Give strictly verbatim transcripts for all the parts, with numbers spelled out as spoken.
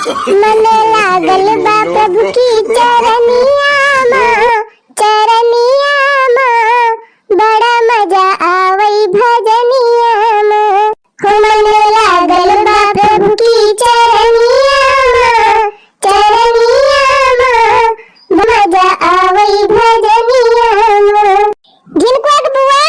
मन लागल बा प्रभु की चरनिया मा, चरनिया मा, बड़ा मजा आवै भजनिया मा। हो मन लागल बा प्रभु की चरनिया मा, चरनिया मा, मजा आवै भजनिया मा। झिनकुआ के बुआ,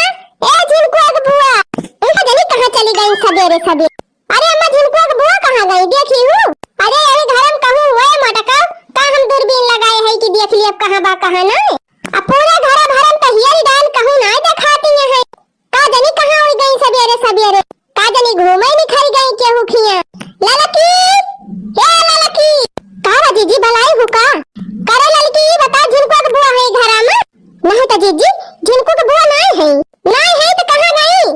ए झिनकुआ के बुआ, उनका जनी कहाँ चली गई सबेरे सबेरे? अरे अम्मा, झिनकुआ के बुआ कहाँ गई? देखी हूँ। अरे यही घर में कहूँ हुए मटका, का हम दूरबीन लगाए है कि देख ली अब कहाँ बा कहाँ ना। अब पूरे घर भरन तो हियरी डाल कहूँ ना देखाती है। का जनी कहाँ हुई गई सबेरे सबेरे? का जनी घूमे निकल गई केहू खिया? ललकी, ए ललकी, का बा जीजी, बलाई हूँ का? करे ललकी, ई बता झिनकुआ के बुआ है घरा में? नहीं तो जीजी, झिनकुआ के बुआ नहीं है। नहीं है तो कहाँ गई?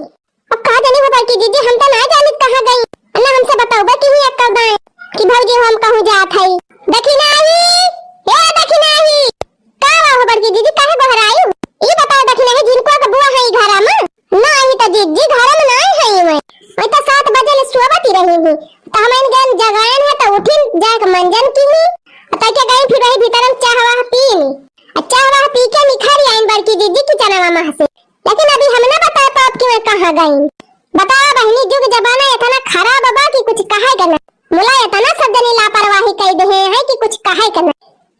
अब कहाँ जानी हो बड़की जीजी, हम तो ना जानित कहाँ गई। ना हमसे बताओ बा कि ही अक्कल दाएं कि भौजी हम कहूँ जात हई। दखिनाही, ए दखिनाही, का हुआ हो बड़की जीजी, काहे बहराई? ई बताओ दखिनाही, झिनकुआ के बुआ है ई घरा में? ना आई तो जीजी, घरा में ना आई है मैं। मैं तो सात बजे ले सोवत ही रही हूँ। तो हम इन गन जगायन है तो उठिन जाए के मंजन की ही। तो के गई फिर वही भीतर में चाह वाह पीनी। आ चाह वाह पी के निखरी आइन बड़की जीजी की चनावा माह से। लेकिन अभी हम ना बता पाब कि मैं कहाँ गई। बतावा बहिनी, जुग जमाना इतना खराब बा कि कुछ कहे के ना। मुला इतना सब जनी लापरवाही कई देहे हैं कि कुछ कहे के ना।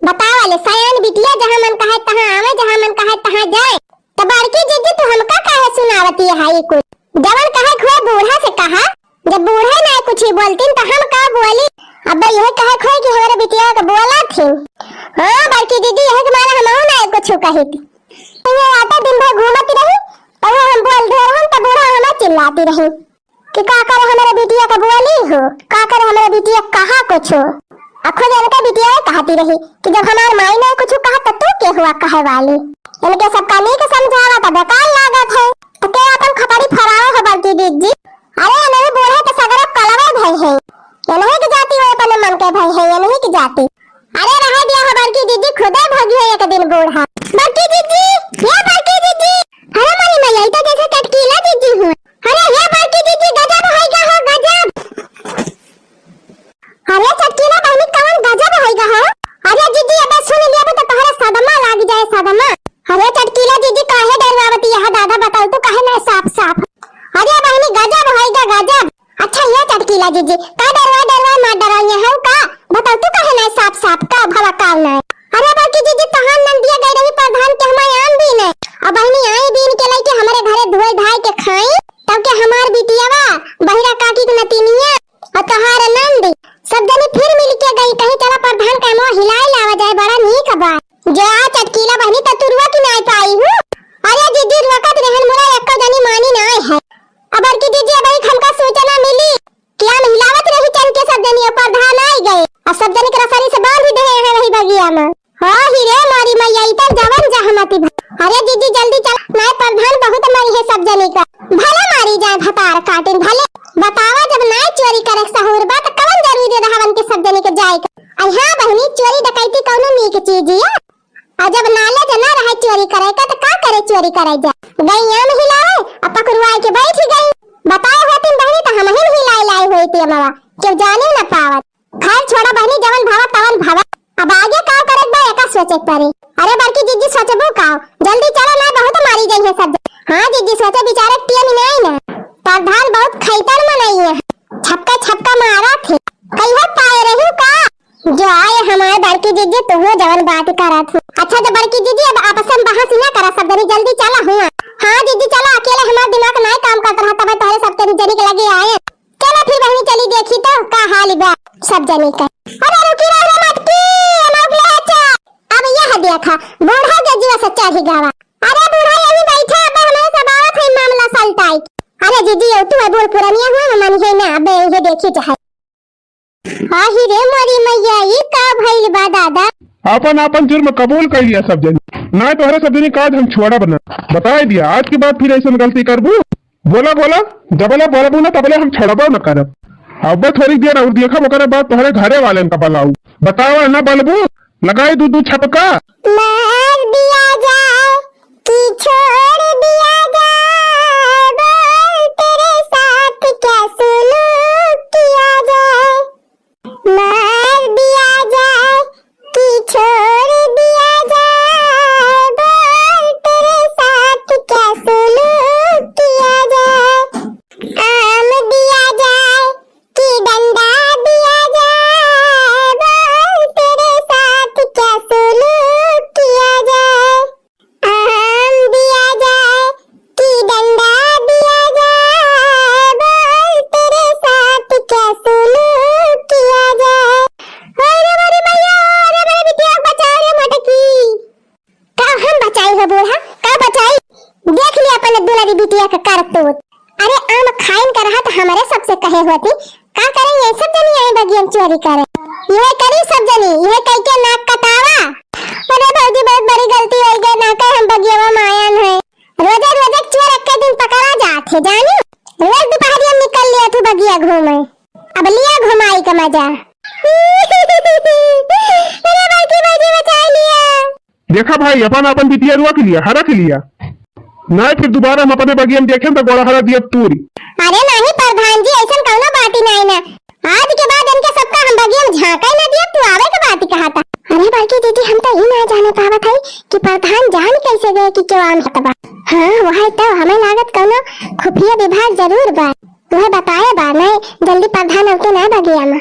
बतावा ले, सयान बिटिया जहाँ मन कहे तहाँ आवे, जहाँ मन कहे तहाँ जाए। तो बड़की जीजी तू हमका काहे सुनावती है ई कुछ? जवन कहे के हुए बूढ़ा से कहा, जब बूढ़े ना कुछ ही बोलतीन तो हम का बोली? अब यह कहे के हुए कि हमारे बिटिया के बोला थी। हाँ बड़की जीजी, यह के मारे हम ना कुछ कही थी। ये आटा दिन भर घूमत रही, तो वो हम बोल दे रहन, तो बूढ़ा हमें चिल्लाती रही कि का करे हमारे बिटिया का बोली हो, का करे हमारे बिटिया कहा कुछ हो। आ खुद इनका बिटिया कहती रही कि जब हमार माई ने कुछ कहा तो तू के हुआ कहे वाली। इनके सबका नीक समझावा तो बेकार लागत है, तो के अपन खपड़ी फरावे हो बड़की दीदी। अरे ये नहीं बूढ़े के सगरो कलवे भई है, ये नहीं की जाती हो अपने मन के भई है, ये नहीं की जाती। अरे रहे दिया हो बड़की दीदी, खुदे भगी है एक दिन बूढ़ा। बड़की दीदी, ये बड़की दीदी, अरे मारी मैया, ई तो जैसे चटकीला दीदी हुए। अरे ये बड़की दीदी, गजब होइगा हो, गजब। अरे चटकीला बहिनी, कवन गजब होइगा हो? अरे दीदी, अबे सुन लिया तो तोहरे सदमा लाग जाए, सदमा। अरे चटकीला दीदी, काहे डरवावती है दादा, बताओ तू काहे ना साफ साफ। अरे बहिनी, गजब होइगा, गजब। अच्छा ये चटकीला जीजी, का डरवा डरवा मार डराइए हो का? बताओ तू काहे ना साफ साफ का भला काल ना। अरे बड़की जीजी, तहार नंदिया गई रही प्रधान के हमारे आम बीने, अब बहिनी आई बीन के लेके हमारे घरे धोए धाए के खाई, तब के हमार बिटियावा, बहिरा काकी के नतिनिया, और तहार नंद, सब जनी फिर मिल के गई, कहीं चला प्रधान का मुँह हिलाई लावा जाए, बड़ा नीक बा। जो आ चटकीला बहिनी, त तू रुआ की नाय पाई हूँ। अरे जीजी, रुआ का रहन मुला एको जनी मानी नाय है। अब बड़की जीजी, अब एक हमका सूचना मिली कि आम हिलावत रही चल के सब जनी ऊपर धान आई गए और सब जनी के रसरी से बांध दे हैं वही बगिया में। हाँ ही रे मारी मैया, ई त जवन जहमती भा-, अरे जीजी जल्दी चल, नाय प्रधान बहुत मारी है सब जनी का। भले मारी जाए भतार काटिन भले। बतावा जब नाय चोरी करे सहूर बा त कवन जरूरी रहवन के सब जनी के जाए के। अरे हाँ बहिनी, चोरी डकैती कौनो नीक चीज है। और जब नाले जना रहे चोरी करे का, तो का करे चोरी करे जा? गई आम हिलावे, अब पकड़ुआए के बैठ गई। बताए होतिन बहिनी, तो हम ही हिलाए लाए होई थी अमवा, क्यों जाने न पावत। खैर छोड़ा बहिनी, जवन भावा तवन भावा। अब आगे का करे बा, एका सोचे पड़े। अरे बड़की जीजी, सोचबू का? जल्दी चलो ना, बहुत मारी गई है सब। हाँ जीजी, सोचे बिचारे टियम नहीं ना। प्रधान बहुत खैतन मनई है, छक्का छक्का मारा थे। कहियो पाए रही का? जो आए हमारे बड़की जीजी, तुहू जवन बात करत हो। अच्छा, तो बड़की जीजी, अब आपस में बहस ना करा, सब जनी जल्दी चला हुआ। हाँ जीजी, चला, अकेले हमार दिमाग नाय काम करत रहा, तब तोहरे सब जनी, जनी के लगे आए। चला फिर बहिनी, चली देखी तो का हाल बा सब जनी का। अरे रुकी रहो रे मटकी, अमौगले अच्छा। अब यह देखा, बूढ़ा के जीवा से चढ़ी गवा। अरे बूढ़ा यही बैठा, अब हमारे सब आवत है मामला सलटाई। अरे जीजी, ये तू है बूढ़ पुरनिया हुआ, मन है ना, अब ये देखी चाहे। आही रे मोरी मैया, ई का भइल बा दादा? आपन आपन जुर्म कबूल कर लिया सब जनी। ना तोहरे सब जनी काज हम छोड़ब ना। बताई दिया, आज के बाद फिर ऐसन गलती करबू। बोला बोला, जबले बोलबू ना तबले हम छोड़बो न करब। अब थोड़ी देर और देखब, ओकरे बाद तोहरे घरे वालेन का बलाऊ। बतावा ना बलबू, लगाई दू दू छपका। मार दिया जाए कि छोड़ दिया जाए, बोल तेरे साथ क्या सुलूक किया जाए। मार करे। इहे करी सब जनी, इहे कई के नाक कटावा। अरे भौजी, बहुत बड़ी गलती होइ गए, ना कहे हम बगियवा में आयन है। रोजे रोजे चोर एक्के दिन पकड़ा जात है, जानी? रोज दुपहरिया में निकल लिया तू बगिया घूमे। अब लिया घुमाई का मजा। अरे बड़की भौजी, बचाई लिया। देखा भाई, अपन अपन बिटिया रुआ के लिया, हरा के लिया। नाहीं फिर दुबारा हम अपने बगिया में देखेम तो गोड़ा हरा दिया तूरी। अरे नाहीं प्रधान जी, ऐसन कौनो बात ही नाहीं ना। आज के बाद इनके सबका हम बगिया में झांका ही ना दिया, तू आवे के बात ही कहा था। अरे बड़की दीदी, हम तो ई ना जाने पावत है कि प्रधान जान कैसे गए कि केहू आम खात बा। हाँ, वही तो, हमें लागत कौनो खुफिया विभाग जरूर बा, वह बताए बा, नाहीं जल्दी प्रधान होके ना बगिया में।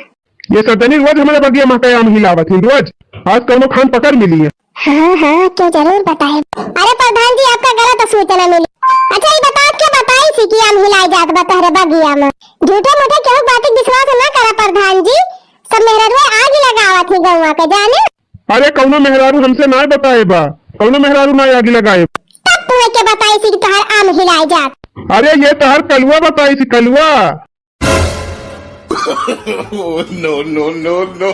ये सजनी रोज हमारे बगिया में आके आम हिलावत ही, रोज। आज कौनो खान पकड़ मिली है। हाँ, हाँ, क्यों जरूर बताए। अरे प्रधान जी, आपका गलत सूचना मिली। अच्छा, ये बताओ, क्या बताई थी कि आम हिलाई जात बा तहरे बगिया में? झूठे मूठे केहू बात के विश्वास ना करा प्रधान जी, सब मेहरारू आग ही लगावत ही गौवा के, जाने। अरे कौनो मेहरारू हमसे ना बताए बा, कौनो मेहरारू ना आग लगाए। तब तुम्हें के बताई थी कि तोहार आम हिलाई जात? अरे ये तोहार कलुआ बताई थी, कलुआ। Oh, no, no, no, no।